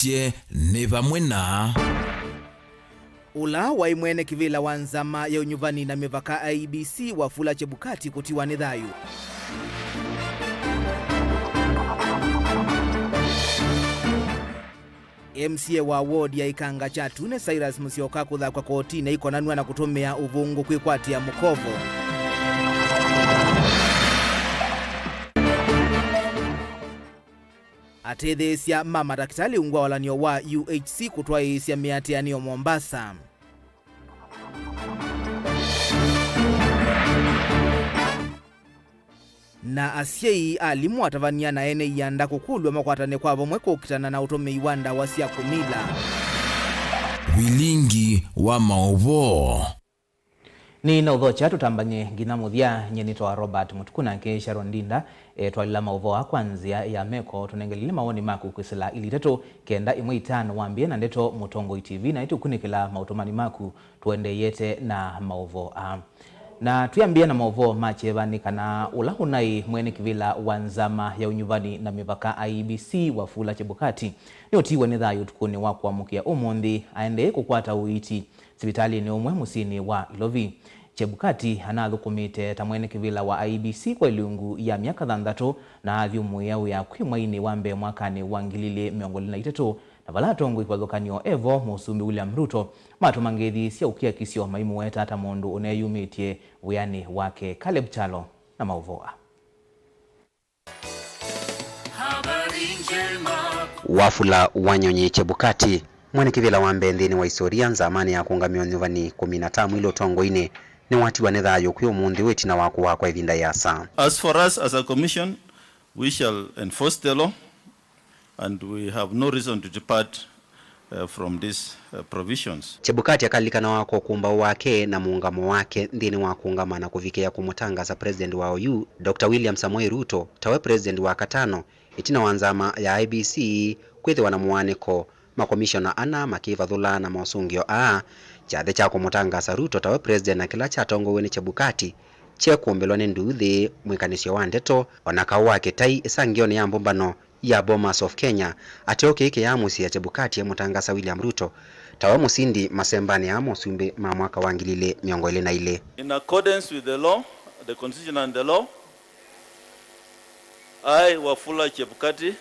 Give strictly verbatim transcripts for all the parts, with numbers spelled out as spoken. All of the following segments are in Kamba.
Tũkwĩtĩkĩlĩtye nĩ vamwe na. Ũla waĩ mwene kĩvĩla wa nzama ya ũnyuvani na mĩvaka I E B C, Wafula Chebukati, kũtiwa nĩ thayũ. M C A wa ward ya Ikanga Kyatune, Cyrus Musyoka, kũthakwa kotinĩ aikonanw'a na kũtũmĩa ũvũngũ kwĩkwatĩa mũkovo. Atetheesya ma matakĩtalĩ ungu wa ũalan'yo wa U H C kũtwaĩĩsya mĩatĩanĩo Mombasa. Na asyai, alimũ, atavany'a na ene ianda kũkũlw'a makwatane kwa vamwe kũkitana na ũtũmĩi wa ndawa sya kũmila. Vilingi wa maũvoo. Nĩnaũthokya tũtambany'e nginya mũthya. Nyie nĩtawa Robert Mũtuku, nake Sharon Ndinda, e, twalila maũvoo aa kwa nzĩa ya meko. Tũnengelile mawoni maku kwĩsĩla ilitetũ kenda ĩmwe itano wambĩe na ndeto Mũtongoi T V, na ĩtũkunĩkĩla maũtũmani maku tũendeeyete na maũvoo aa. Na twĩambĩe na maũvoo ma kyeva nĩ kana ũla ũnaĩ mwene kĩvĩla wa nzama ya ũnyuvani na mĩvaka I E B C, Wafula Chebukati, nĩũtiiwe nĩ thayũ ũtukũnĩ wa kũamũkĩa ũmũnthĩ, aendee kũkwata ũiiti sivitalĩnĩ ũmwe mũsyĩnĩ wa Ilovi. Chebukati anathũkũmĩte ta mwene kĩvĩla wa I E B C kwa ĩlungu ya myaka thanthatũ, na athyũmũĩa wĩa kwĩ mwainĩ wa mbee mwakanĩ wa ngili ilĩ mĩongo ĩlĩ na itatũ, na vala atongoi kĩvathũkany'o evo Mũsumbĩ William Ruto matũma ngeithi sya ũkiakisyo maimũweta ta mũndũ ũneyumĩtye wĩanĩ wake. Caleb Kyalo na maũvoo aa. Wafula Wanyonyi Chebukati, mwene kĩvĩla wa mbee nthĩnĩ wa istoria nzamanĩ ya kũũngamĩa ũnyuvani kũmina tamu ilĩ ũtongoinĩ, nĩwatiwa nĩ thayũ kwĩ ũmũnthĩ ũyũ ĩtina wa kũwaa kwa ĩvinda yĩasa. As for us as a commission, we shall enforce the law and we have no reason to depart, uh, from these, uh, provisions. Chebukati akalilikanawa kwa ũkũmbaũ wake na mũũngamo wake nthĩnĩ wa kũũngama na kũvikĩa kũmũtangasa President wa oyu, Doctor William Samoei Ruto, tawe President wa katano ĩtina wa nzama ya I E B C kwĩthĩwa na mũaanĩko, makomishona ana makĩvathũla na mosũngĩo aa. Kyathĩ kya kũmũtangasa Ruto tawe President na kĩla kyatongoew'e nĩ Chebukati kyekũmbĩlwa nĩ nduuthĩ, mwĩkanĩsyo wa ndeto, o na kaũ wa kĩtai ĩsangĩonĩ ya mbũmbano ya Bomas of Kenya, ateo kĩĩ kĩyaamũsĩĩa Chebukati emũtangasa William Ruto tawe mũsindi masembanĩ aa ma ũsumbĩ ma mwaka wa ngili ilĩ mĩongo ĩlĩ na ilĩ. In accordance with the law, the constitution and the law, I, Wafula Chebukati,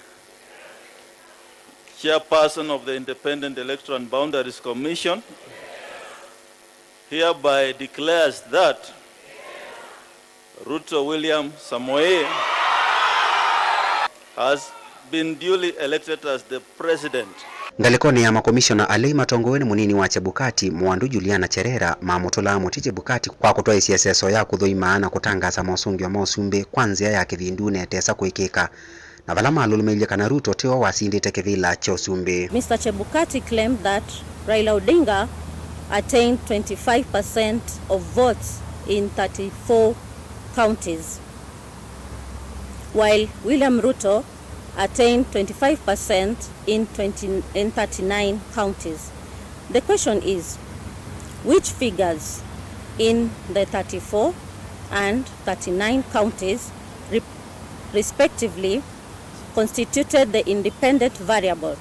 chairperson of the Independent Electoral and Boundaries Commission, hereby declares that Ruto William Samoei has been duly elected as the president. Ngalĩkonĩ ya makomishona alei matongoew'e nĩ mũnini wa Chebukati, Mwandu Juliana Cherera, mamũtũlaa mũtĩ Chebukati kwa kũtwaĩsya ĩseso ya kũthũima na kũtangaasa mosũngĩo ma ũsumbĩ kwa nzĩa ya kĩvindu na ĩtesa kũĩkĩĩka, na vala malũlũmĩilye kana Ruto tĩwe wasindĩte kĩvĩla kya ũsumbĩ. Mister Chebukati claimed that Raila Odinga attained twenty-five percent of votes in thirty-four counties, while William Ruto attained twenty-five percent in twenty, in thirty-nine counties. The question is, which figures in the thirty-four and thirty-nine counties re-, respectively constituted the independent variable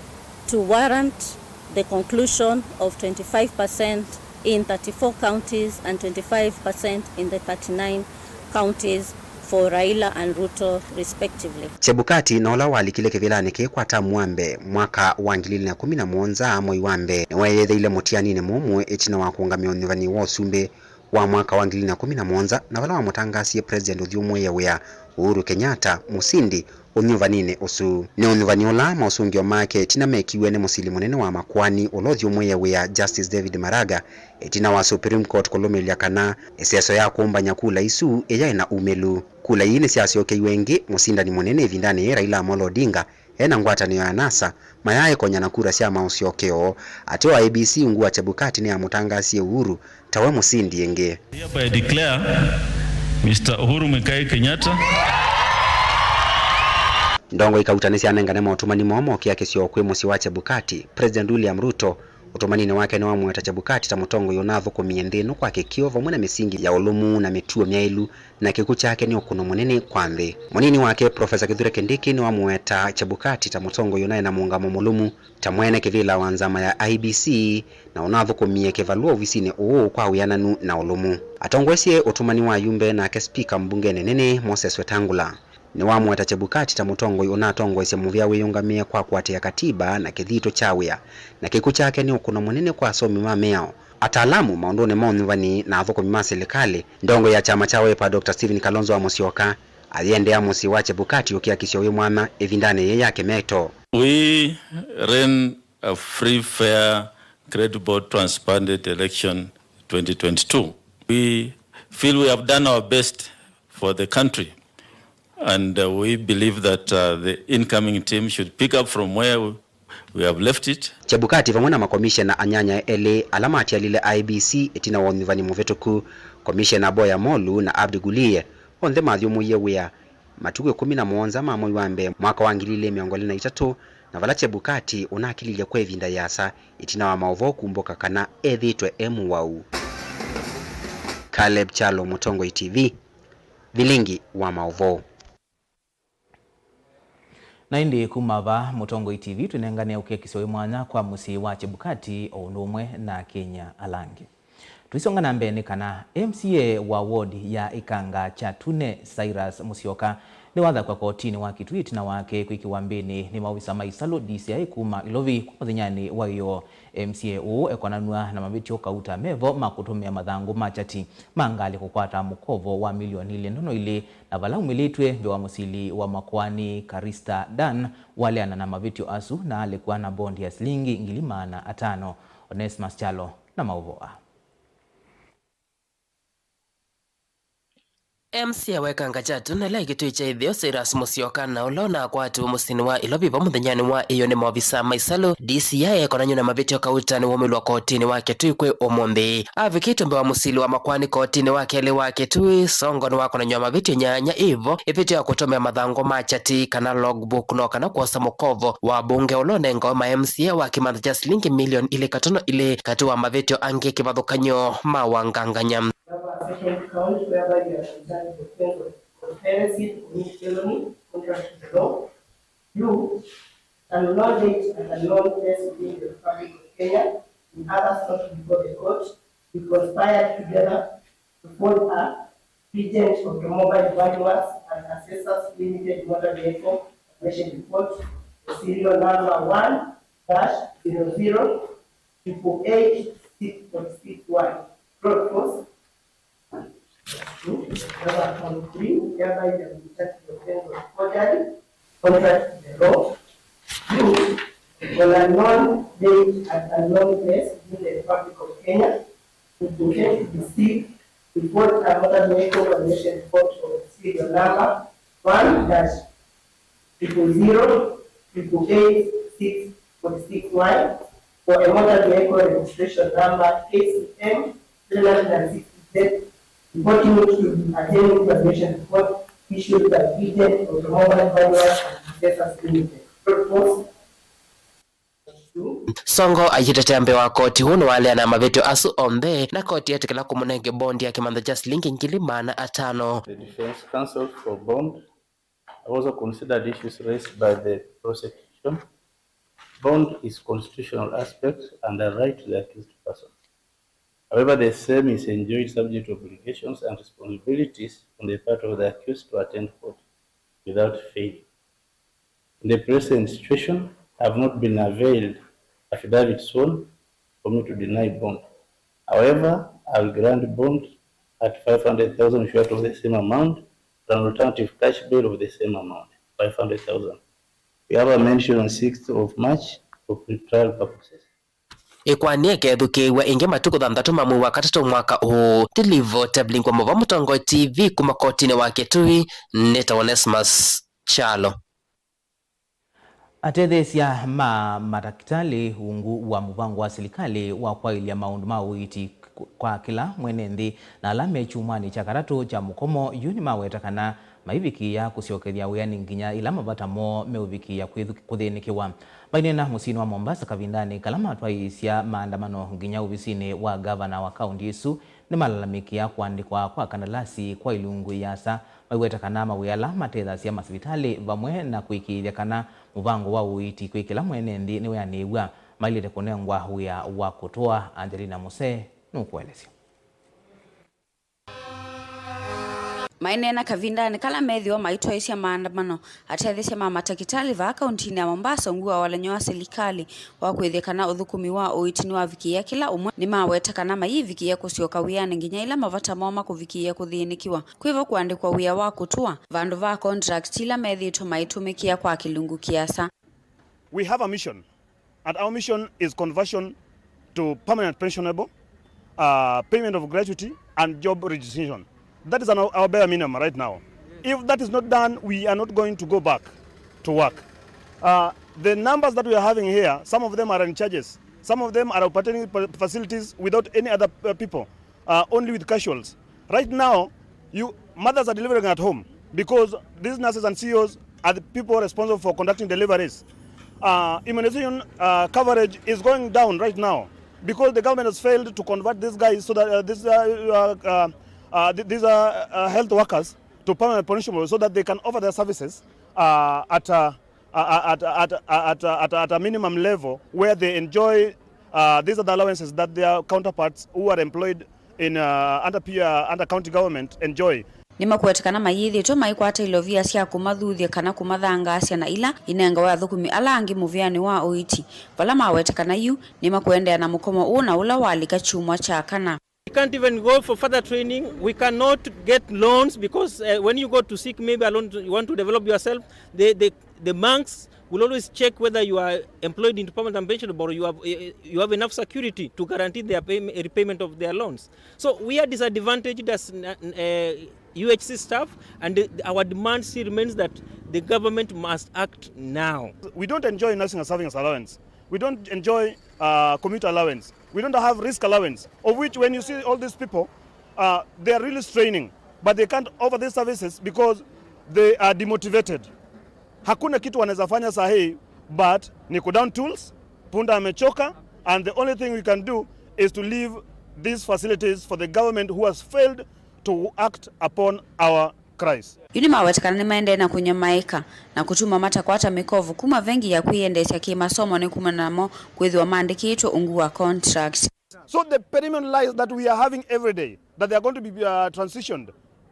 to warrant the conclusion of twenty-five percent in thirty-four counties and twenty-five percent in the thirty-nine counties for Raila and Ruto respectively. Chebukati, na ũla walikile kĩvĩlanĩ kĩĩ kwa tamu wa mbee mwaka wa ngili ilĩ na kũmi na mũonza mwei wa mbee, nĩweeyetheiile mũtianinĩ mũmũ ĩtina wa kũũngamĩa ũnyuvani wa ũsumbĩ wa mwaka wa ngili ilĩ na kũmi na mũonza, na vala wamũtangasie President ũthyũmũĩe wĩa Uhuru Kenyatta mũsindi ũnyuvaninĩ ũsu. Nĩ ũnyuvani ũla mosũngĩo make ĩtina mekiw'e nĩ mũsili mũnene wa makoani ũla ũthyũmũĩe wĩa Justice David Maraga, ĩtina wa Supreme Court kũlũmĩlya kana ĩseso ya kũmbany'a kula isu ĩyaĩ na umĩlu. Kula ii nĩsyasyokeie ĩngĩ mũsindani mũnene ĩvindanĩ yĩĩ, Raila Amolo Odinga, e na ngwatanĩo ya NASA, mayaaĩkonya na kura sya maũsyokeo. Ateo a I E B C ungu wa Chebukati nĩyamũtangaasie Uhuru tawe mũsindi ĩngĩ. Hereby declare Mister Uhuru Muigai Kenyatta. Ndongoi kauta nĩsyanengane motũmani moo mokĩa kĩsio kwĩ mũsyĩ wa Chebukati, President William Ruto, Ũtũmaninĩ wake nĩwamũweta Chebukati ta mũtongoi ũnathũkũmie nthĩ ĩno kwa kĩkĩo vamwe na mĩsingi ya ũlũmu na mĩtuo myaĩlu, na kĩkw'ũ kyake nĩ ũkũno mũnene kwa nthĩ. Mũnini wake, Profesa Kithure Kindiki, nĩwamũweta Chebukati ta mũtongoi ũnaĩ na mũũngamo mũlũmu, ta mwene kĩvĩla wa nzama ya I E B C, na ũnathũkũmie kĩvalũa ovisinĩ ũũ kwa wĩananu na ũlũmu. Atongoesye ũtũmani wa ayumbe nake spika mbungenĩ nene, Moses Wetangula. Nĩwamũweta Chebukati ta mũtongoi ũnatongoesya mũvĩa wĩyũngamĩe kwa kũatĩĩa katiba na kĩthito kya wĩa, na kĩkw'ũ kyake nĩ ũkũno mũnene kwa asomi ma mĩao, ataalamu maũndũnĩ ma ũnyuvani na athũkũmi ma silikalĩ. Ndongoi ya kyama kya Wiper, Doctor Stephen Kalonzo wa Musyoka, ayĩendea mũsyĩ wa Chebukati ũkĩakisya wĩ mwanya ĩvindanĩ yĩĩ ya kĩmeto. We ran a free, fair, credible, transparent election twenty twenty-two. We feel we have done our best for the country, and, uh, we believe that, uh, the incoming team should pick up from where we have left it. Chebukati vamwe na makomishena anyanya elĩ ala matialile I E B C ĩtina wa ũnyuvani mũvĩtũku, Komishena Boya Molu na Abdi Guliye, onthe mathyũmũie wĩa matukũ ĩkũmi na mũonza ma mwei wa mbee mwaka wa ngili ilĩ mĩongo ĩlĩ na itatũ, na vala Chebukati ũnakililye kwa ĩvinda yĩasa ĩtina wa maũvoo kumbũka kana ethĩĩtwe e mũwau. Caleb Kyalo, Mũtongoi T V, vilingi wa maũvoo. Na ĩndĩ kuma va Mũtongoi T V twĩnengane ũkĩakisyo wĩ mwanya kwa mũsyĩ wa Chebukati o ũndũ ũmwe na Akenya ala angĩ. Tũisonga na mbee nĩ kana M C A wa ward ya Ĩkanga Kyatune, Cyrus Musyoka, nĩwathakwa kotinĩ wa Kitui ĩtina wake kwĩkĩwa mbĩnĩ nĩ maovisa ma isalũ, D C I, kuma Ilovi kwa mũthenyanĩ wa ĩyoo. M C A ũũ ekonanw'a na mavĩtyo kauta mevo ma kũtũmĩa mathangũ ma kyati ma ngalĩ kũkwata mũkovo wa milioni ilĩ ndono ilĩ, na vala aumĩlĩtw'e mbee wa mũsili wa makoani Karista Dan waleana na mavĩtyo asu na alekwa na bondi ya silingi ngili maana atano. Onesmus Kyalo na maũvoo aa. M C A wa Ĩkanga Kyatune, Kitui kya Ĩtheo, Cyrus Musyoka, na ũla ũnakwatiwe mũsyĩnĩ wa Ilovi va mũthenyanĩ wa ĩyoo nĩ maovisa ma isalũ, D C I, ekonany'o na mavĩtyo kauta nĩwaumĩlwa kotinĩ wa Kitui kwĩ ũmũnthĩ. Avikĩtwe mbee wa mũsili wa makoani kotinĩ wa kelĩ wa Kitui, Songo nĩwakonany'o na mavĩtyo nyanya ĩvo, ĩvĩtyo ya kũtũmĩa mathangũ ma kyati kana logbook, no kana kwosa mũkovo wa mbunge ũla ũnengawe ma M C A wa kĩmanthĩ kya silingi milioni ilĩ katono ilĩ, katĩ wa mavĩtyo angĩ kĩvathũkany'o ma wangangany'a. Number second count whereby you are concerned with offense of conspiracy to commit felony contrary to the law. You, unknown date and unknown place within the Republic of Kenya, in others not before the court, you conspired together to forge a patent automobile valuers and assessors limited motor vehicle valuation report, serial number one dash zero zero triple eight six forty six Y. Fraud force. Two, number three, whereby you have been charged with the offense of forgery, contrary to the law. Two, on a known date and unknown place within the Republic of Kenya, you intend to deceive, to forge a motor vehicle valuation report of serial number one dash triple zero triple eight six forty six Y for a motor vehicle registration number K C M three nine six Z, reporting it to the Attorney Valuation Report issued by Agent Automobile Valuers and Assessors Limited. Report. Songo ayĩtetea mbee wa koti ũũ nĩwaleana na mavĩtyo asu onthe, na koti yetĩkĩla kũmũnenge bondi ya kĩmanthĩ kya silingi ngili maana atano. The defense counsel for bond have also considered issues raised by the prosecution. Bond is constitutional aspect and a right to the accused person. However, the same is enjoined subject to obligations and responsibilities on the part of the accused to attend court without fail. In the present situation, I have not been availed affidavit sworn for me to deny bond. However, I will grant bond at five hundred thousand short of the same amount, for an alternative cash bail of the same amount, five hundred thousand. We have a mention on sixth of March for pretrial purposes. Ĩkoani ĩkethukĩĩw'a ĩngĩ matukũ thanthatũ ma mwei wa katatũ mwaka ũũ. Tilivo Teblingwa Mova, Mũtongoi T V, kuma kotinĩ wa Kitui, nĩ ta Onesmus Kyalo. Atetheesya ma matakĩtalĩ ungu wa mũvango wa silikalĩ wa kwaĩlya maũndũ ma ũiiti kwa kĩla mwene nthĩ na ala me kyumwanĩ kya katatũ kya mũkomo yu nĩmaweta kana maivikĩĩa kũsyokethya wĩanĩ nginya ĩla mavata moo meũvikĩĩa kwĩthu-, kũthĩnĩkĩwa. Maineena mũsyĩnĩ wa Mombasa kavindanĩ kala matwaĩĩsya maandamano nginya ovisinĩ wa ngavana wa kaũnti ĩsu, nĩmalalamĩkĩa kũandĩkwa kwa kandalasi kwa ilungu iasa, maiweta kana mawĩa ala matethasya masivitalĩ vamwe na kũĩkĩĩthya kana mũvango wa ũiiti kwĩ kĩla mwene nthĩ nĩweanĩĩw'a, mailĩte kũnengwa wĩa wa kũtũa. Angelina Musee nũkũelesya. Maineena kavindanĩ kala methĩwa maitwaĩĩsya maandamano, atetheesya ma matakĩtalĩ vaa kaũntinĩ ya Mombasa ungu wa ũalan'yo wa silikalĩ wa kwĩthĩa kana ũthũkũmi wa ũiiti nĩwavikĩĩa kĩla ũmwe, nĩmaweta kana mayĩvikĩĩa kũsyoka wĩanĩ nginya ĩla mavata moo makũvikĩĩa kũthĩnĩkĩwa, kwĩvo kũandĩkwa wĩa wa kũtũa, vandũ va contract ila methĩĩtwe maitũmĩkĩa kwa kĩlungu kĩasa. We have a mission, and our mission is conversion to permanent pensionable, uh, payment of gratuity, and job registration. That is an, our bare minimum right now. If that is not done, we are not going to go back to work. Uh, the numbers that we are having here, some of them are in charges, some of them are operating fa-, facilities without any other, uh, people, uh, only with casuals. Right now, you, mothers are delivering at home because these nurses and C E Os are the people responsible for conducting deliveries. Uh, immunization, uh, coverage is going down right now because the government has failed to convert these guys so that, uh, these, uh, uh, uh, uh, th-, these are, uh, health workers to permanent pensionable so that they can offer their services, uh, at, uh, uh, at, at, at, at, at a minimum level where they enjoy, uh, these other allowances that their counterparts who are employed in, uh, under P-, uh, under county government enjoy. Nĩmakwete kana mayĩthĩtwe maikwata ilovia sya kũmathuthya kana kũmathangaasya na ila inengawa athũkũmi ala angĩ mũvĩanĩ wa ũiiti, vala maweta kana yu nĩmakũendeea na mũkomo ũũ na ũla walika kyumwa kya kana. We can't even go for further training. We cannot get loans because, uh, when you go to seek maybe a loan, to, you want to develop yourself, the, the, the banks will always check whether you are employed into permanent and pensionable or you have, uh, you have enough security to guarantee their pay, repayment of their loans. So we are disadvantaged as, uh, U H C staff, and the, our demand still remains that the government must act now. We don't enjoy nursing and service allowance. We don't enjoy, uh, commuter allowance. We don't have risk allowance, of which when you see all these people, uh, they are really straining, but they can't offer these services because they are demotivated. Hakuna kitu wanaweza fanya saa hii, but ni ku down tools, punda amechoka, and the only thing we can do is to leave these facilities for the government who has failed to act upon our cries. Yu nĩmaweta kana nĩmaendee na kũnyamaĩka na kũtuma matakwata mĩkovo kuma vengi ya kwĩyendeesya kĩmasomo nĩ kumana namo kwĩthĩwa maandĩkĩtwe ungu wa contract. So the perennial lies that we are having every day, that they are going to be, uh, transitioned,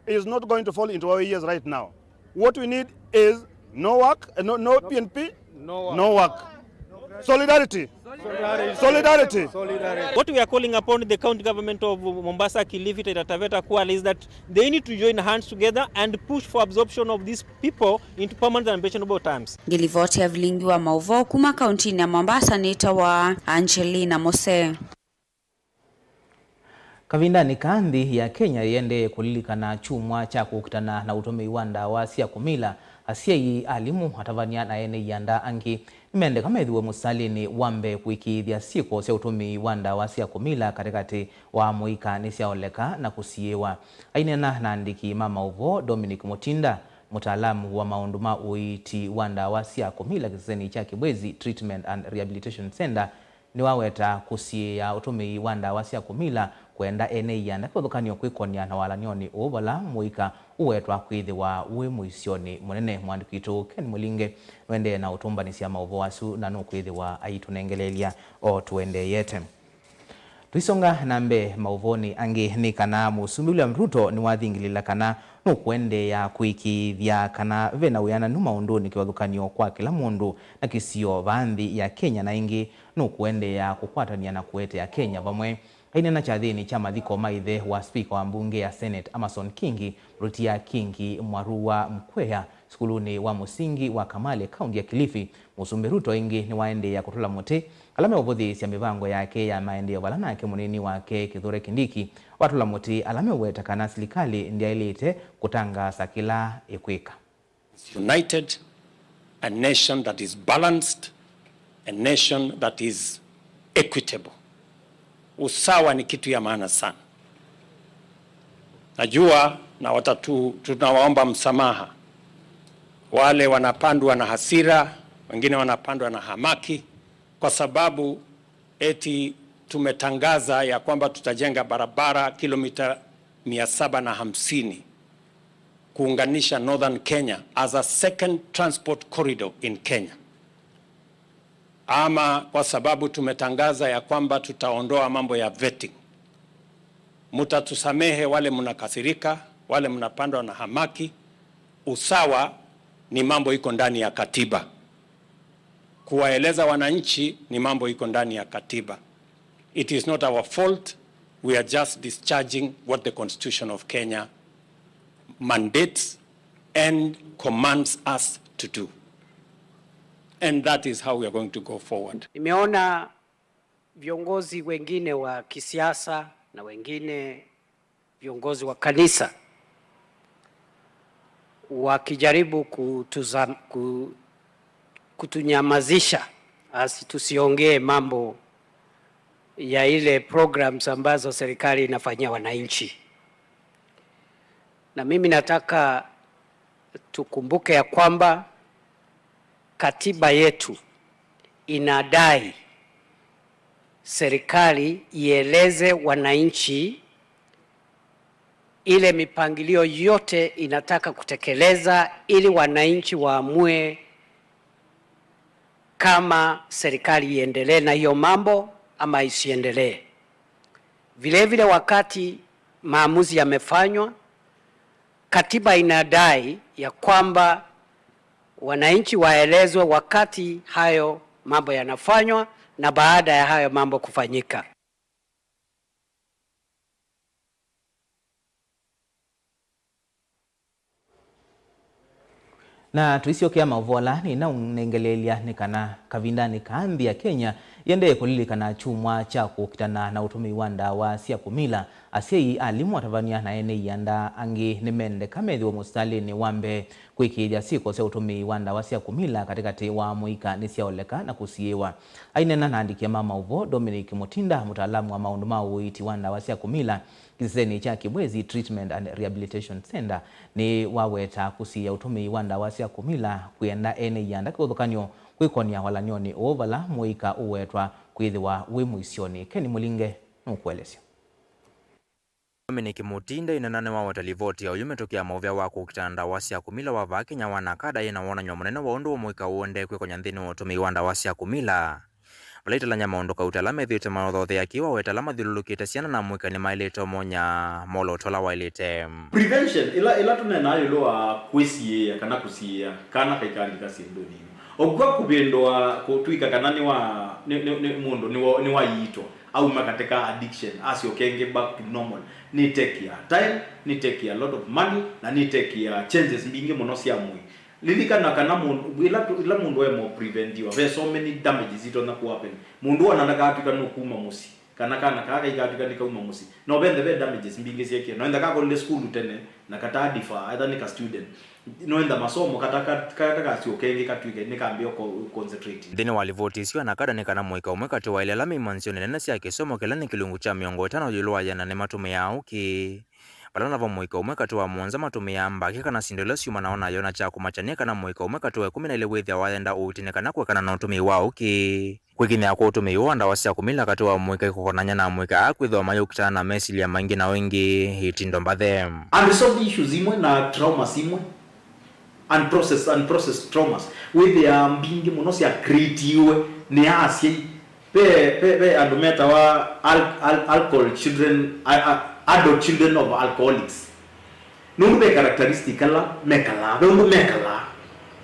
is not going to fall into our ears right now. What we need is no work, uh, no, no P N P, no work. No work. Solidarity. Solidarity. Solidarity. Solidarity. What we are calling upon the county government of Mombasa, Kilifi, Taita Taveta, Kwale is that they need to join hands together and push for absorption of these people into permanent and pensionable terms. Ngĩlivoti ya vilingi wa maũvoo kuma kauntinĩ ya Mombasa nĩtawa Angelina Mose. Kavindanĩ kaa nthĩ ya Kenya yĩendee kũlilikana kyumwa kya kũkitana na ũtũmĩi wa ndawa sya kũmila, asyai, alimũ, atavany'a na ene ianda angĩ nĩmendeka methĩwe mũsalĩnĩ wa mbee kũĩkĩĩthya syĩko sya ũtũmĩi wa ndawa sya kũmila katĩkatĩ wa amũika nĩsyaoleka na kũsiĩĩwa. Aineena na andĩki ma maũvoo, Dominic Mutinda, mũtaalamu wa maũndũ ma ũiiti wa ndawa sya kũmila kĩsesenĩ kya Kibwezi Treatment and Rehabilitation Center, nĩwaweta kũsiĩĩa ũtũmĩi wa ndawa sya kũmila kwenda ene ianda kĩvathũkany'o kwĩkony'a na walany'onĩ ũũ vala mũika ũwetwa kwĩthĩwa wĩ mũisyonĩ mũnene. Mũandĩki witũ Ken Mũlinge nũendee na ũtũmbanĩsya maũvoo asu na nũkwĩthĩwa aitũnengeleelya o tũendeeyete. Tũisonga na mbee maũvoonĩ angĩ nĩ kana Mũsumbĩ William Ruto nĩwathingĩlĩĩla kana nũkũendeea kũĩkĩĩthya kana ve na wĩananu maũndũnĩ kĩvathũkany'o kwa kĩla mũndũ na kĩsio vaa nthĩ ya Kenya, na ĩngĩ nũkũendeea kũkwatany'a na kũete Akenya vamwe. Aineena kyathĩnĩ kya mathiko ma ĩthe wa spika wa mbunge ya Senate Amason Kingi, Rutia Kingi Mwaru wa Mkweya, sukulunĩ wa mũsingi wa Kamale, kaunti ya Kilifi, Mũsumbĩ Ruto ĩngĩ nĩwaendeea kũtũla mũtĩ ala meũvũthĩĩsya mĩvango yake ya maendeeo vala nake mũnini wake Kithure Kindiki watũla mũtĩ ala meũweta kana silikalĩ ndyaĩlĩte kũtangaasa kĩla ĩkwĩka. United, a nation that is balanced, a nation that is equitable. Usawa ni kitu ya maana sana. Najua Na watatu, tunawaomba msamaha wale wanapandwa na hasira, wengine wanapandwa na hamaki, kwa sababu eti tumetangaza ya kwamba tutajenga barabara kilomita mia saba na hamsini kuunganisha Northern Kenya as a second transport corridor in Kenya, ama kwa sababu tumetangaza ya kwamba tutaondoa mambo ya vetting. Mutatusamehe wale mnakasirika, wale mnapandwa na hamaki. Usawa ni mambo iko ndani ya katiba. Kuwaeleza wananchi ni mambo iko ndani ya katiba. It is not our fault. We are just discharging what the Constitution of Kenya mandates and commands us to do. And that is how we are going to go forward. Nimeona viongozi wengine wa kisiasa na wengine viongozi wa kanisa wakijaribu kutuza-, ku-, kutunyamazisha, asi tusiongee mambo ya ile programs ambazo serikali inafanyia wananchi. Na mimi nataka tukumbuke ya kwamba katiba yetu inadai serikali ieleze wananchi ile mipangilio yote inataka kutekeleza ili wananchi waamue kama serikali iendelee na hiyo mambo ama isiendelee. Vile vile, wakati maamuzi yamefanywa, katiba inadai ya kwamba wananchi waelezwe wakati hayo mambo yanafanywa na baada ya hayo mambo kufanyika. Na tũisyokea maũvoo ala nĩnaũnengeleelya nĩ kana kavindanĩ kaa nthĩ ya Kenya yĩendee kũlilikana kyumwa kya kũkitana na ũtũmĩi wa ndawa sya kũmila, asyai, alimũ, atavany'a na ene ianda angĩ nĩmendeka methĩwe mũsitalĩnĩ wa mbee kwĩkĩĩthya syĩko sya ũtũmĩi wa ndawa sya kũmila katĩkatĩ wa amũika nĩsyaoleka na kũsiĩĩwa. Aineena na andĩki ma maũvoo, Dominic Mutinda, mũtaalamu wa maũndũ ma ũiiti wa ndawa sya kũmila kĩsesenĩ kya Kibwezi Treatment and Rehabilitation Center, nĩwaweta kũsiĩĩa ũtũmĩi wa ndawa sya kũmila kwĩenda ene ianda kĩvathũkany'o kwĩkonia walany'onĩ ũũ vala mũika ũwetwa kwĩthĩwa wĩ mũisyonĩ. Ken Mũlinge nũkũelesya. Dominic Mutinda ainena nĩwaweta livoti ya ũyũ mĩtũkĩ ya maũvea wa kũkitana ndawa sya kũmila wa vaa Kenya wa NACADA yĩna wonany'o mũnene wa ũndũ mũika ũendee kwĩkonya nthĩnĩ wa ũtũmĩi wa ndawa sya kũmila. Vala aitalany'a maũndũ kauta ala methĩĩtwe mayothothea kĩĩ waweta ala mathyũlũlũkĩte syana na amũika nĩmaĩlĩte ũmonya molooto ala waĩlĩte. Prevention, ĩla, ĩla tũneenaa ĩũlũ wa kwĩsiĩĩa kana kũsiĩĩa kana kaikalika syĩndũnĩ ino. Ũkw'a kũvĩndũa kũtw'ĩka kana nĩ wa, nĩ, nĩ, nĩ mũndũ nĩ wa, nĩ wa iito, auma katika addiction, asyoka ĩngĩ back to normal. Nĩ take ya time, nĩ take ya lot of money, na nĩ take ya changes mbingĩ mũno sya mwĩĩ. Lilikana kana mũndũ, ĩla tũ-, ĩla mũndũ emo preventiwa, ve so many damages itonya ku happen. Mũndũ ona ndakatw'ĩka nũkuma mũsyĩ, kana kana kaa kaikatw'ĩka nĩkauma mũsyĩ. No venthe ve damages mbingĩ syekie. No enda kakolile sukulu tene, na kata defer, etha nĩ ka student. No enda masomo kata ka-, ka-, kakasyoka ĩngĩ katw'ĩke nĩkambĩĩa ko-, concentrate. Nthĩnĩ wa livoti ĩsu ya NACADA nĩ kana mũika ũmwe katĩ wa ilĩ ala me imansionĩ nene sya kĩsomo kĩla nĩ kĩlungu kya mĩongo ĩtano ĩũlũ wa ĩana nĩmatũmĩaa ũkĩ. Vala navo mũika ũmwe katĩ wa mũonza matũmĩaa mbakĩ kana syĩndũ ila syumanaa nayo, na kya kũmakya nĩ kana mũika ũmwe katĩ wa ĩkũmi na ilĩ wĩthĩawa wayenda ũiiti nĩ kana kũekana na ũtũmĩi wa ũkĩ. Kwĩkinyĩa kwa ũtũmĩi ũũ wa ndawa sya kũmila katĩ wa mũika ĩkũkonany'a na amũika aa kwĩthĩwa mayũkitana na mesilya maingĩ na o ĩngĩ itindo mbathe. Unresolved issues imwe na traumas imwe, unprocessed, unprocessed traumas, wĩthĩaa mbingĩ mũno sya creatiwe nĩ asyai. Ve, ve, ve andũ metawa al-, al-, alcohol children, a-, a-, adult children of alcoholics. Nũndũ ve characteristic ala mekalaa, ve ũndũ mekalaa.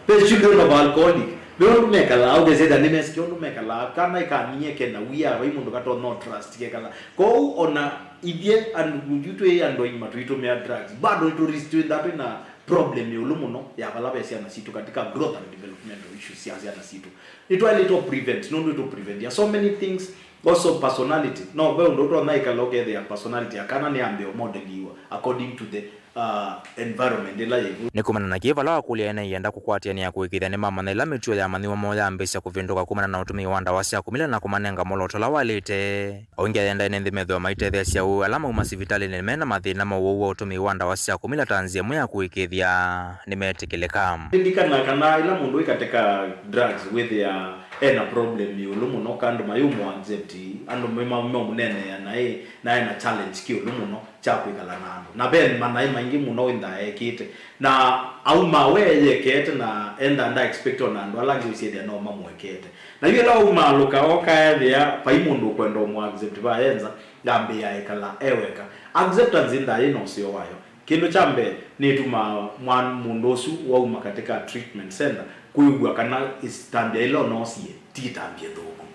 Ve children of alcoholic, ve ũndũ mekalaa, ũkesethĩa nĩmesĩkya ũndũ mekalaa. Kana ĩkanie kena wia, vai mũndũ katonya trust kekala. Kwoou ona ithyĩ andũ, yu twĩ andũ aima tũitũmĩa drugs, bado nĩtũ risk twĩtha twĩna problem ĩũlũ mũno ya vala ve syana sitũ katika growth and developmental issues sya syana sitũ. Nĩtwaĩlĩtwe prevent, nũndũ nĩtũ prevent so many things. Because of personality. No, ve ũndũ ũtonya ĩkala ũkethĩa personality ya kana nĩyambĩe ũmodeliwa according to the, uh, environment ĩla yĩvo. Nĩ kumana na kĩĩ vala wakũlya ene yenda kũkwatĩanĩa kũĩkĩĩthya nĩmamanya ĩla mĩtuo ya amanyĩw'a moo yambĩĩsya kũvĩndũka kumana na ũtũmĩi wa ndawa sya kũmila na kũmanenga mwolooto ũla waĩlĩte. O ĩngĩ ayenda ene nthĩ methĩwe maitethesya ũu ala mauma masivitalĩnĩ me na mathĩna ma ũwau wa ũtũmĩi wa ndawa sya kũmila ta nzĩa ĩmwe ya kũĩkĩĩthya nĩmetĩkĩlĩka. Nĩndikana kana ĩla mũndũ wĩ katika drugs wĩthĩa ena problem ĩũlũ mũno, ka andũ mayũmũ accept, andũ me-, ma-, mamũneenea naĩ, na ena challenge kĩũlũ mũno kya kwĩkala na andũ. Na ve manaĩ maingĩ mũno wĩnthaa ekĩte. Na auma we eyekete na enda nda expect ona andũ ala angĩ ũsyethĩa no mamũekete. Na yu ĩla waumaalũka oka ethĩa vai mũndũ ũkwenda ũmũ accept va enza, yambĩĩa ekala e weka. Acceptance ĩnthaa yĩ na ũseo wayo. Kĩndũ kya mbee, nĩtumaa mwa-, mũndũ ũsu wauma katika treatment center kwĩw'a kana ĩtambya ĩla ũnoosie ti ĩtambya ĩthũku.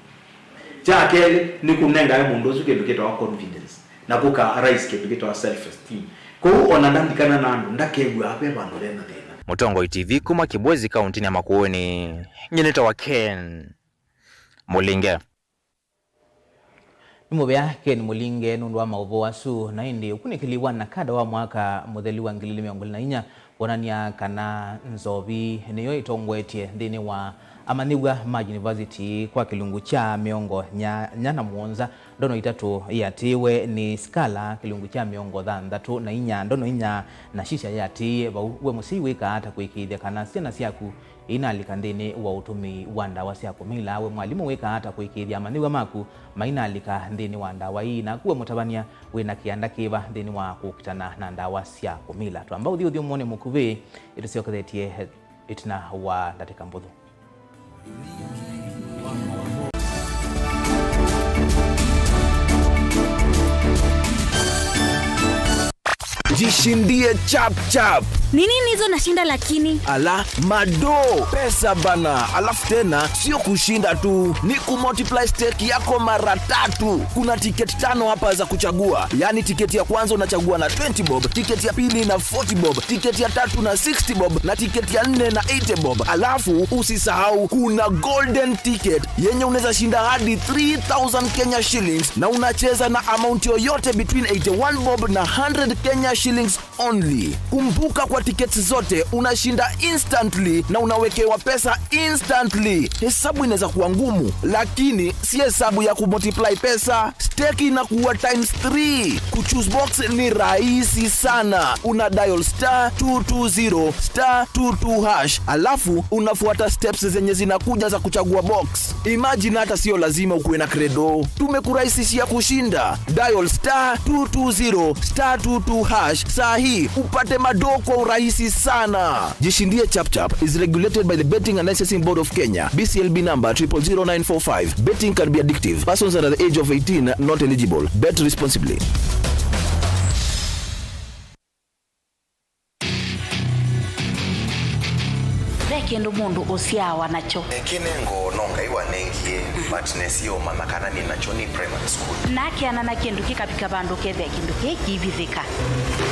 Kya kelĩ, nĩkũnengae mũndũ ũsu kĩndũ kĩtawa confidence, na kũka arise kĩndũ kĩtawa self esteem. Kwoou ona ndandikana na andũ, ndakew'aa ve vandũ ve na thĩna. Mũtongoi T V kuma Kibwezi, kaũntĩnĩ ya Makueni, nyie nĩtawa Ken Mũlinge. Nĩ mũvea Ken Mũlinge nũndũ wa maũvoo asu. Na ĩndĩ ũkunĩkĩli wa NACADA wa mwaka mũthelu wa ngili ilĩ mĩongo ĩlĩ na inya wonany'a kana nzovi nĩyo ĩtongoetye nthĩnĩ wa amanyĩw'a ma yunivasiti kwa kĩlungu kya mĩongo nyanya na mũonza, ndono itatũ ĩatĩĩwe nĩ Scala, kĩlungu kya mĩongo thanthatũ na inya, ndono inya, na sisya yĩatĩĩe vau. We mũsyai wĩkaa ata kũĩkĩĩthya kana syana syaku ĩinalika nthĩnĩ wa ũtũmĩi wa ndawa sya kũmila? We mwalimũ wĩkaa ata kũĩkĩĩthya amanyĩw'a maku mainalika nthĩnĩ wa ndawa ii? Naku we mũtavany'a wĩ na kĩanda kĩva nthĩnĩ wa kũkitana na ndawa sya kũmila? Twamba ũthi ũthyũmũonĩ mũkuvĩ, ĩtũsyokethetye ĩtina wa ndatĩka mbũthũ. Jishindie chap chap. Ni nini hizo nashinda lakini? Ala, mado, pesa bana. Alafu tena, sio kushinda tu, ni kumultiply stake yako mara tatu. Kuna tiketi tano hapa za kuchagua. Yaani tiketi ya kwanza unachagua na twenty bob, tiketi ya pili na forty bob, tiketi ya tatu na sixty bob, na tiketi ya nne na eighty bob. Alafu usisahau kuna golden ticket yenye unaweza shinda hadi three thousand Kenya shillings, na unacheza na amount yoyote between eighty-one bob na hundred Kenya shillings only. Kumbuka, kwa tickets zote unashinda instantly na unawekewa pesa instantly. Hesabu inaweza kuwa ngumu, lakini si hesabu ya kumultiply pesa. Stake inakuwa times three. Kuchoose box ni rahisi sana. Una dial star two two zero star two two hash, alafu unafuata steps zenye zinakuja za kuchagua box. Imagine, hata sio lazima ukuwe na credo. Tumekurahisishia kushinda. Dial star two two zero star two two hash saa hii upate mado kwa urahisi sana. Jishindie Chap Chap is regulated by the Betting and Licensing Board of Kenya, B C L B number triple zero nine four five. Betting can be addictive. Persons under the age of eighteen not eligible. Bet responsibly. Ve kĩndũ mũndũ ũsyaawa nakyo. Kĩnengo no Ngai wanengie, but nesie ũmanya kana nĩ nakyo nĩ primary school. Nakeana na kĩndũ kĩkavika vandũ ũkethĩa kĩndũ kĩĩ kĩivithĩka.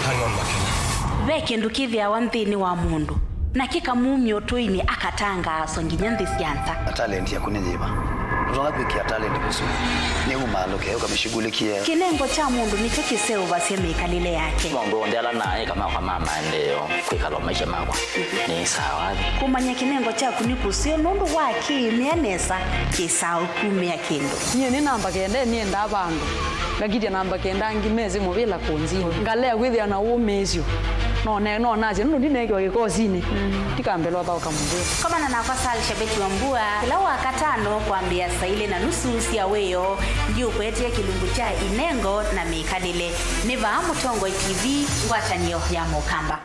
Hang on, Makena. Ve kĩndũ kĩthĩawa nthĩnĩ wa mũndũ, na kĩkamumya ũtũinĩ akatangaaswa nginya nthĩ sya nza. Na talent yaku nĩ yĩva? Ndũtonya kwĩkĩa talent kũsũ. Nĩ umaalũke, ũkamĩshughulikie. Kĩnengo kya mũndũ nĩkyo kĩseũvasya mĩkalĩle yake. Maũndũ onthe ala naĩ kama kwa ma maendeeo, kwĩkala maisha makwa nĩ sawa. Kũmanya kĩnengo kyaku nĩ kũseo nũndũ wa kĩĩmĩa nesa kĩsaa ũkumĩa kĩndũ. Nyie nĩ namba kenda nĩendaa vandũ, ngakitya namba kenda angĩ mesĩ mũvĩla kũnzini. Ngalea kwĩthĩa na ũmĩĩsyo. No ne-, no nasye nũndũ ndineekiwa kĩkosinĩ, ndikambĩlwa thaũka mũvĩla. Komana nakwa Sal Shabeti wa Mbua kĩla Wakatano kwambĩĩa saa ilĩ na nusu sya wĩoo, ndiũkũetee kĩlungu kya inengo na mĩkalĩle. Nĩ vaa Mũtongoi T V, ngwatanĩo ya Mũkamba.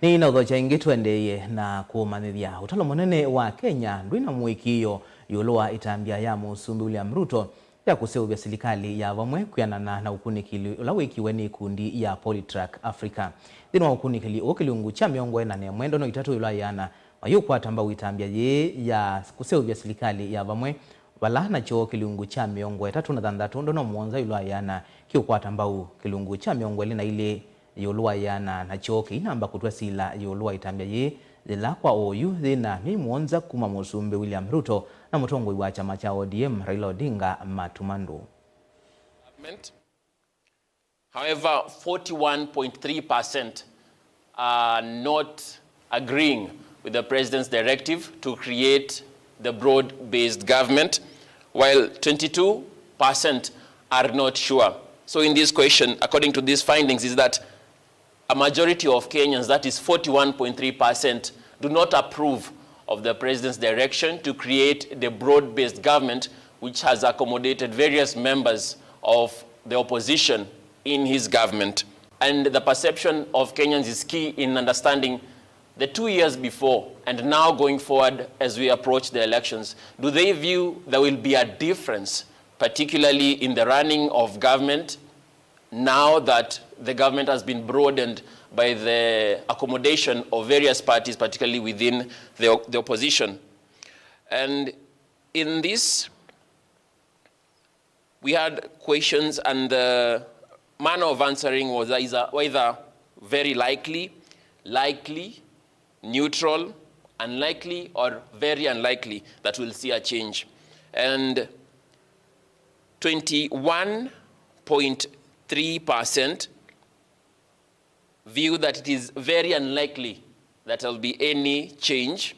Nĩnaũthokya ĩngĩ tũendeeye na kũmanyĩthya. Ũtalo mũnene wa Kenya ndwĩna mũĩkĩĩo ĩũlũ wa ĩtambya ya Mũsumbĩ William Ruto ya kũseũvya silikalĩ ya vamwe kwĩanana na ũkunĩkĩli ũla wĩkiwe nĩ ikundi ya Polytrack Africa. Nthĩnĩ wa ũkunĩkĩli ũũ, kĩlungu kya mĩongo ĩna na ĩmwe ndono itatũ ĩũlũ wa ĩana mayũkwata mbau ĩtambya yĩĩ ya kũseũvya silikalĩ ya vamwe, Vala nakyo kĩlungu kya mĩongo ĩtatũ na thanthatũ ndono mũonza ĩũlũ wa ĩana kĩũkwata mbau. Kĩlungu kya mĩongo ĩlĩ na ilĩ ĩũlũ wa ĩana nakyo kĩinamba kũtw'a sila ĩũlũ wa ĩtambya yĩĩ, yĩla kwa oyu yĩna myei mũonza kuma Mũsumbĩ William Ruto na mũtongoi wa kyama kya O D M Raila Odinga matumandũ. However, forty-one point three percent are not agreeing with the president's directive to create the broad-based government, while twenty-two percent are not sure. So in this question, according to these findings, is that a majority of Kenyans, that is forty-one point three percent, do not approve of the president's direction to create the broad-based government which has accommodated various members of the opposition in his government. And the perception of Kenyans is key in understanding the two years before and now going forward as we approach the elections. Do they view there will be a difference, particularly in the running of government, now that the government has been broadened by the accommodation of various parties, particularly within the, the opposition? And in this, we had questions, and the manner of answering was either, either very likely, likely, neutral, unlikely, or very unlikely that we'll see a change. And twenty-one point three percent view that it is very unlikely that there will be any change.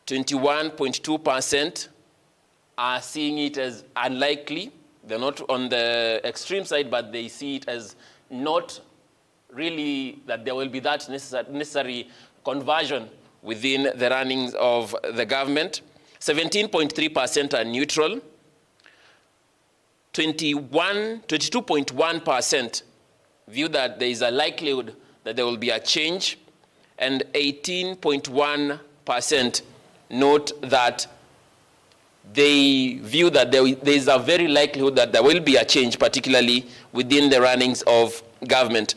Twenty-one point two percent are seeing it as unlikely. They're not on the extreme side, but they see it as not really that there will be that necessar-, necessary conversion within the runnings of the government. Seventeen point three percent are neutral. Twenty-one, twenty-two point one percent view that there is a likelihood that there will be a change, and eighteen point one percent note that they view that there, there is a very likelihood that there will be a change, particularly within the runnings of government.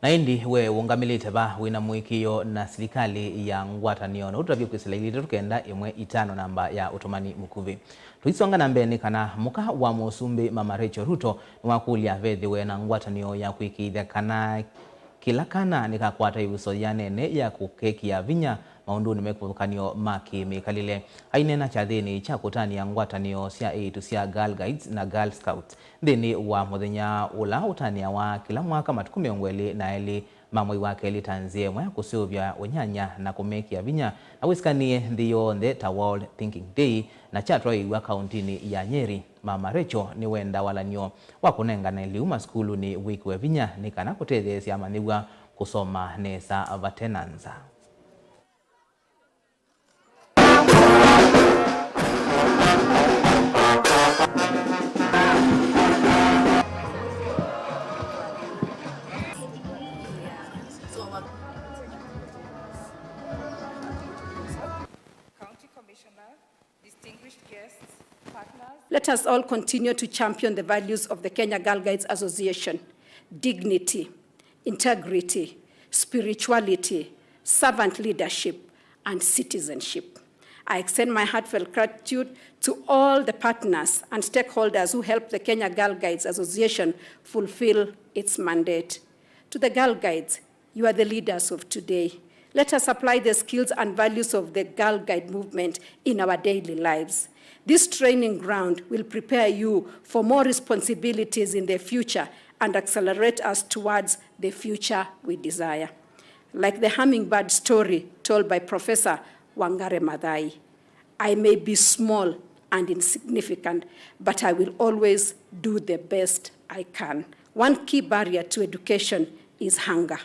Na ĩndĩ we ũngamĩlĩte va wĩna mũĩkĩĩo na silikalĩ ya ngwatanĩo, na ũtũtavye kwĩsĩla ilĩ itatũ kenda ĩmwe itano namba ya ũtũmani mũkuvĩ. Tũisonga na mbee, nĩ kana mũka wa mũsumbĩ Mama Rachel Ruto nĩwakũlya vethĩwe na ngwatanĩo ya kũĩkĩĩthya kana kĩla kana nĩkakwata ĩvuso yĩana ene ya kũkekĩa vinya maũndũnĩ me kĩvathũkany'o ma kĩ-mĩkalĩle. Aineena kyathĩnĩ kya kũtanĩa ngwatanĩo sya eĩtu sya Girl Guides na Girl Scouts nthĩnĩ wa mũthenya ũla ũtanĩawa kĩla mwaka matukũ mĩongo ĩlĩ na elĩ ma mwei wa kelĩ ta nzĩa ĩmwe ya kũseũvya ũnyanya na kũmekĩa vinya, na wĩsĩkanĩe nthĩ yonthe ta World Thinking Day, na kyatwaĩĩw'a kaũntĩnĩ ya Nyeri. Mama Rachel nĩwendaa walany'o wa kũnengane lĩu masukulunĩ wĩkĩwe vinya nĩ kana kũtetheesya amanyĩw'a kũsoma nesa vate na nza. Distinguished guests, partners. Let us all continue to champion the values of the Kenya Girl Guides Association: dignity, integrity, spirituality, servant leadership, and citizenship. I extend my heartfelt gratitude to all the partners and stakeholders who helped the Kenya Girl Guides Association fulfill its mandate. To the Girl Guides, you are the leaders of today. Let us apply the skills and values of the Girl Guide movement in our daily lives. This training ground will prepare you for more responsibilities in the future and accelerate us towards the future we desire. Like the hummingbird story told by Professor Wangari Maathai, "I may be small and insignificant, but I will always do the best I can." One key barrier to education is hunger,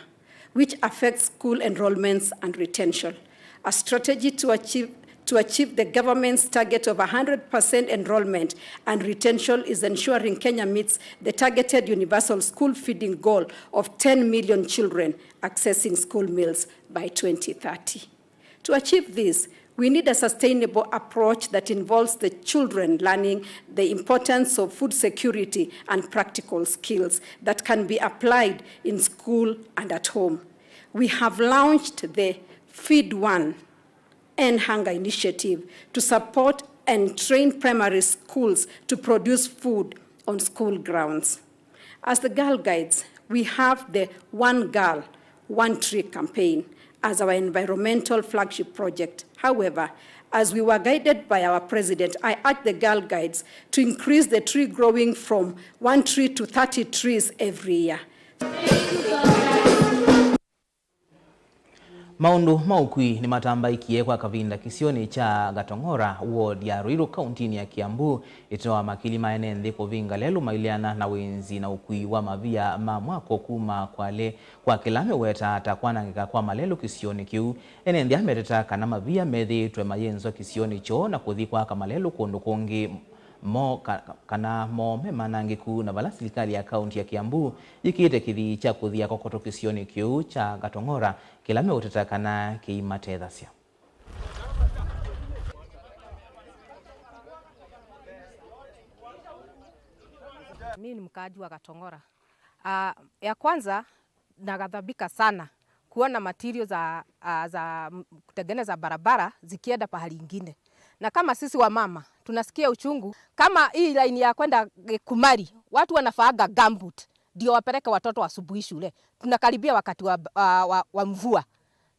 which affects school enrollments and retention. A strategy to achieve, to achieve the government's target of one hundred percent enrollment and retention is ensuring Kenya meets the targeted universal school feeding goal of ten million children accessing school meals by twenty thirty. To achieve this, we need a sustainable approach that involves the children learning the importance of food security and practical skills that can be applied in school and at home. We have launched the Feed One End Hunger Initiative to support and train primary schools to produce food on school grounds. As the Girl Guides, we have the One Girl, One Tree campaign as our environmental flagship project. However, as we were guided by our president, I urge the Girl Guides to increase the tree growing from one tree to thirty trees every year. Maũndũ ma ũkui nĩmatambaĩkie kwa kavinda kĩsionĩ kya Gatong'ora, ward ya Ruiru, kauntinĩ ya Kiambu, ĩtina wa makili ma ene nthĩ kũvinga lelũ maileana na wĩnzi na ũkui wa mavia ma mwako kuma Kwale, kwa kĩla mewetaa ta kwanangĩka kwa malelũ kĩsionĩ kĩu. Ene nthĩ aa meteta kana mavia methĩĩtwe mayĩnzwa kĩsionĩ kyoo na kũthi kwaka malelũ kũndũ kũngĩ mo ka-, kana mo me manangĩku, na vala silikalĩ ya kaunti ya Kiambu yĩkĩĩte kĩthii kya kũthia kokoto kĩsionĩ kĩu kya Gatong'ora, kĩla meũteta kana kĩimatethasya. Mimi ni mkaaji wa Gatong'ora. Ah, ya kwanza, naghadhabika sana kuona material za, ah, za, mm, kutengeneza barabara zikienda pahali ingine. Na kama sisi wa mama, tunasikia uchungu. Kama hii line ya kwenda Kumari, watu wanavaaga gumboot ndio wapeleke watoto asubuhi shule. Tunakaribia wakati wa, wa, wa, wa mvua.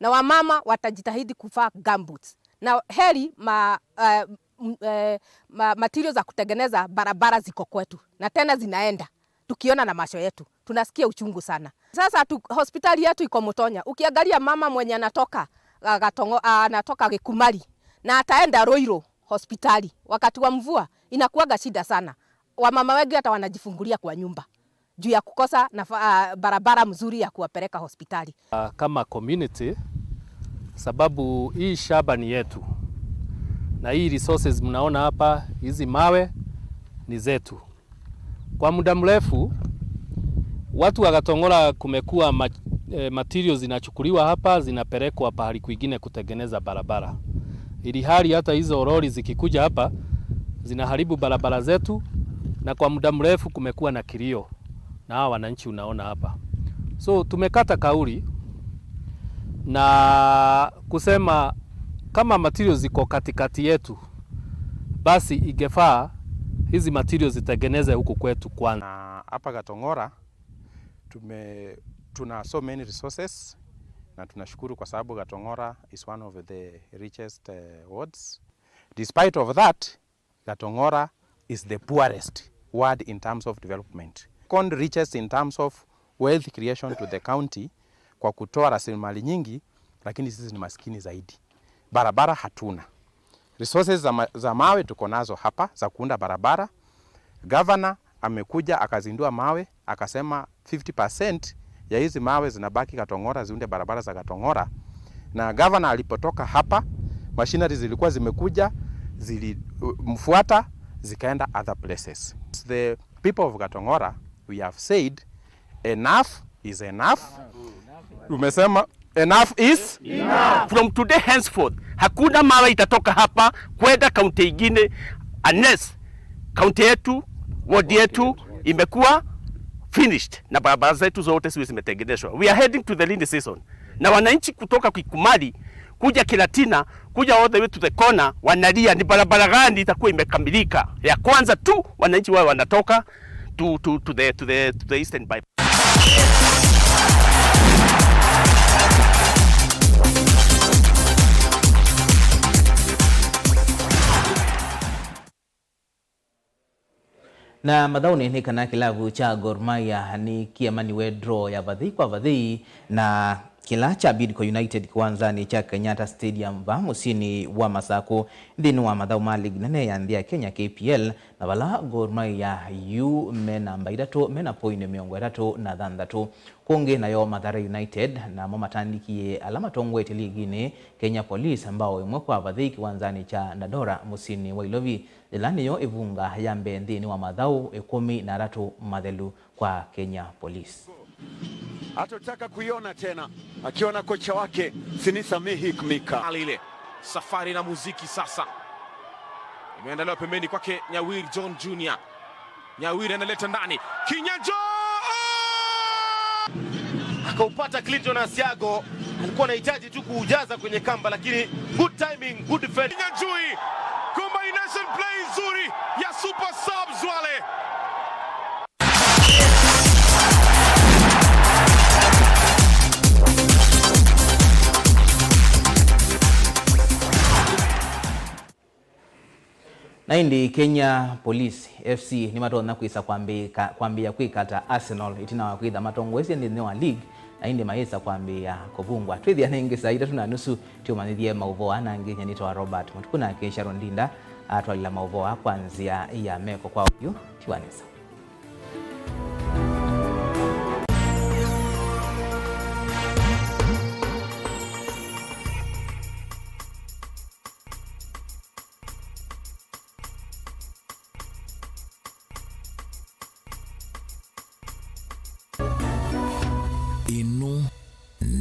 Na wamama watajitahidi kuvaa gumboots. Na heri ma, eh, m-, eh, ma, material za kutengeneza barabara ziko kwetu. Na tena zinaenda. Tukiona na macho yetu. Tunasikia uchungu sana. Sasa tu, hospitali yetu iko Mutonya. Ukiangalia mama mwenye anatoka, ah, Gatongo-, ah, anatoka Gikumari na ataenda Ruiru hospitali, wakati wa mvua inakuwaga shida sana. Wamama wengi hata wanajifungulia kwa nyumba juu ya kukosa nafa-, ah, barabara mzuri ya kuwapeleka hospitali. Ah, kama community, sababu hii shamba ni yetu. Na hii resources mnaona hapa, hizi mawe ni zetu. Kwa muda mrefu, watu wa Gatong'ora kumekuwa ma-, eh, materials zinachukuliwa hapa, zinapelekwa pahali kwingine kutengeneza barabara. Ili hali hata hizo lori zikikuja hapa, zinaharibu barabara zetu, na kwa muda mrefu kumekuwa na kilio na hawa wananchi unaona hapa. So, tumekata kauli na kusema kama materials ziko katikati yetu, basi ingefaa hizi materials zitengeneze huku kwetu kwanza. Na hapa Gatong'ora tume-, tuna so many resources, na tunashukuru kwa sababu Gatong'ora is one of the richest, eh, wards. Despite of that, Gatong'ora is the poorest ward in terms of development. Second richest in terms of wealth creation to the county kwa kutoa rasilimali nyingi, lakini sisi ni maskini zaidi. Barabara hatuna. Resources za ma-, za mawe tuko nazo hapa za kuunda barabara. Governor amekuja akazindua mawe, akasema fifty percent ya hizi mawe zinabaki Gatong'ora ziunde barabara za Gatong'ora. Na governor alipotoka hapa, machinery zilikuwa zimekuja, zilimfuata, zikaenda other places. The people of Gatong'ora, we have said, enough is enough. Tumesema enough is enough. From today henceforth, hakuna mawe itatoka hapa kwenda kaunti ingine unless kaunti yetu, ward yetu imekuwa finished na barabara zetu zote ziwe zimetengenezwa. We are heading to the rainy season. Na wananchi kutoka Kikumari kuja Kiratina, kuja all the way to the corner, wanalia ni barabara gani itakuwa imekamilika. Ya kwanza tu wananchi wawe wanatoka to, to, to the, to the, to the eastern bypass. Na mathaũnĩ nĩ kana kĩlavu kya Gor Mahia nĩ kĩemaniwe draw ya vathei kwa vathei na kĩla kya Bidco United kĩwanzanĩ kya Kenyatta Stadium vaa mũsyĩnĩ wa Masakũ nthĩnĩ wa mathaũ ma ligi nene ya nthĩ ya Kenya, K P L, na vala Gor Mahia yu me namba itatũ me na poindi mĩongo ĩtatũ na thanthatũ. Kũngĩ nayo Mathare United namo matandĩkie ala matongoetye liginĩ, Kenya Police, mbao ĩmwe kwa vathei kĩwanzanĩ kya Dandora mũsyĩnĩ wa Ilovi, yĩla nĩyo ĩvunga ya mbee nthĩnĩ wa mathaũ ĩkũmi na atatũ mathelu kwa Kenya Police. Hatotaka kuiona tena, akiwa na kocha wake Sinisa Mihik Mika. Hali ile. Safari na muziki sasa. Imeandaliwa pembeni kwake Nyawir John Junior. Nyawir analeta ndani. Kinyanjo! Kupata Clinton Asiago, alikuwa anahitaji tu kuujaza kwenye kamba, lakini good timing, good defend. Nyanjui, combination play nzuri ya super subs wale. Na ĩndĩ Kenya Police F C nĩmatonya kwĩsa kwambĩka-, kwambĩĩa kwĩkata Arsenal ĩtina wa kwĩtha matongoesye nthĩnĩ wa league, na ĩndĩ mayĩsa kwambĩĩa kũvungwa. Twĩthĩa na ĩngĩ saa itatũ na nusu, tũmanyĩthye maũvoo aa na angĩ. Nyie nĩtawa Robert Mũtuku, nake Sharon Ndinda atwalĩla maũvoo aa kwa nzĩa ya meko kwa oyu. Tiwa nesa.